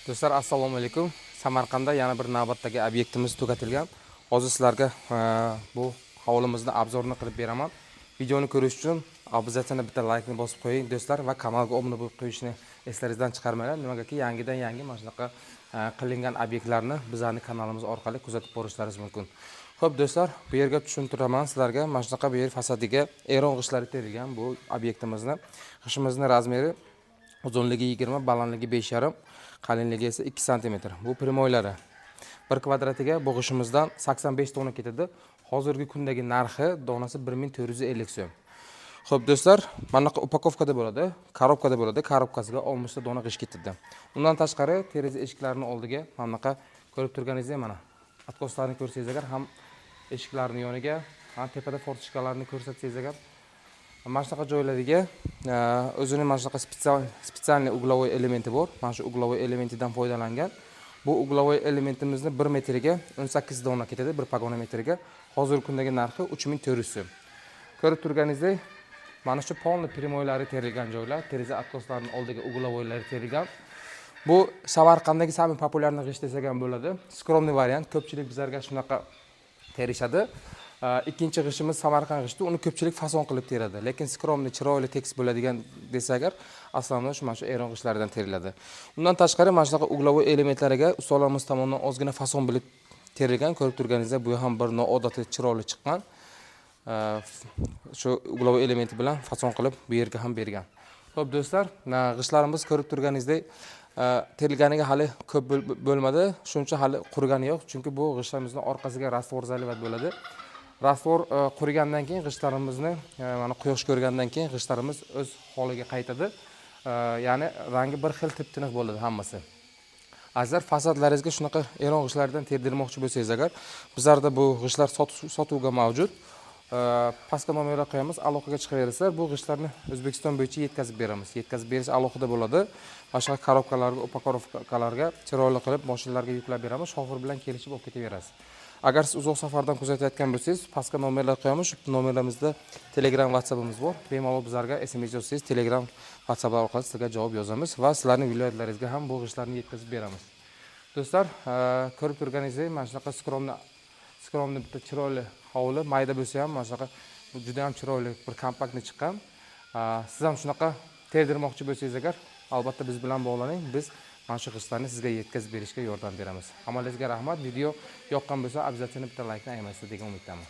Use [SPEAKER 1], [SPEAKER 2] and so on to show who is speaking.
[SPEAKER 1] Do'stlar, assalomu alaykum. Samarqandda yana bir navbatdagi obyektimiz tugatilgan. Hozir sizlarga bu hovlimizni обзор ini qilib beraman. Videoni ko'rish uchun обязательно bitta laykni bosib qo'ying, do'stlar, va kanalga obuna bo'lib qo'yishni eslaringizdan chiqarmanglar. Nimagaki yangidan yangi mana shunaqa qilingan obyektlarni bizlarning kanalimiz orqali kuzatib borishlaringiz mumkin. Xo'p, do'stlar, bu yerga tushuntiraman sizlarga. Mana shunaqa bu yer fasadiga eron g'ishlari terilgan bu obyektimizni. G'ishimizni размер i uzunligi 20, balandligi 5,5, qalinligi esa 2 santimetr. Bu прямой lari. Bir kvadratiga bu g'ishimizdan 85 dona ketadi. Hozirgi kundagi narxi donasi 1450 so'm. Xo'p, do'stlar, mana bunaqa упаковка da bo'ladi, коробка da bo'ladi. Коробка siga 60 ta dona g'ish ketadi. Undan tashqari deraza eshiklarini oldiga mana bunaqa ko'rib turganingizdek, mana откос larni ko'rsangiz agar, ham eshiklarni yoniga, ham tepada форточка larni ko'rsatsangiz agar, mana shunaqa joylariga o'zini mana shunaqa специальный угловой elementi bor. Mana shu угловой elementidan foydalangan. Bu угловой elementimizni 1 metriga 18 dona ketadi, 1 pogona metriga. Hozirgi kundagi narxi 3400 so'm. Ko'rib turganingizdek, mana shu полный прямой lari terilgan joylar, deraza откос larining oldiga угловой lari terilgan. Bu Samarqanddagi самый популярный g'isht desak ham bo'ladi. Скромный variant, ko'pchilik bizlarga shunaqa terishadi. Ikkinchi g'ishimiz Samarqand g'ishti, uni ko'pchilik fason qilib teradi. Lekin скромный, chiroyli, tekis bo'ladigan desa agar, aslida shu mana shu eron g'ishlaridan teriladi. Undan tashqari mana shunaqa угловой elementlariga ustalarimiz tomonidan ozgina fason bilib terilgan. Ko'rib turganingizdek, bu ham bir noodatiy chiroyli chiqqan. Shu угловой elementi bilan fason qilib bu yerga ham bergan. Xo'p, do'stlar, g'ishtlarimiz ko'rib turganingizdek, terilganiga hali ko'p bo'lmadi. Shuncha hali qurigani yo'q, chunki bu g'ishtlarimizni orqasiga раствор заливать bo'ladi. Раствор qurigandan keyin g'ishtlarimizni mana quyosh ko'rgandan keyin g'ishtlarimiz o'z holiga qaytadi. Ya'ni rangi bir xil, tip tiniq bo'ladi hammasi. Azizlar, fasadlaringizga shunaqa eron g'ishlaridan terdirmoqchi bo'lsangiz agar, bizlarda bu g'ishtlar sotuvga mavjud. Pastga nomerlar qo'yamiz, aloqaga chiqaverasizlar. Bu g'ishtlarni O'zbekiston bo'yicha yetkazib beramiz. Yetkazib berish alohida bo'ladi. Boshqa коробка larga, упаковка larga chiroyli qilib mashinalarga yuklab beramiz. Shofir bilan kelishib olib ketaverasiz. Agar siz uzoq safardan kuzatayotgan bo'lsangiz, pastga nomerlar qo'yamiz. Shu nomerlarimizda Telegram, WhatsAppimiz bor. Bemalol bizlarga SMS yozsangiz, Telegram, WhatsApp orqali sizga javob yozamiz va sizlarning viloyatlaringizga ham bu g'ishtlarni yetkazib beramiz. Do'stlar, ko'rib turganingizdek, mana shunaqa скромный bitta chiroyli hovli, mayda bo'lsa ham mana shunaqa juda ham chiroyli, bir компактный chiqqan. Siz ham shunaqa terdirmoqchi bo'lsangiz agar, albatta biz bilan bog'laning. Biz mana shu g'ishtlarni sizga yetkazib berishga yordam beramiz. Hammalaringizga rahmat. Video yoqqan bo'lsa, обязательно bitta laykni ayamaysiz degan umiddaman.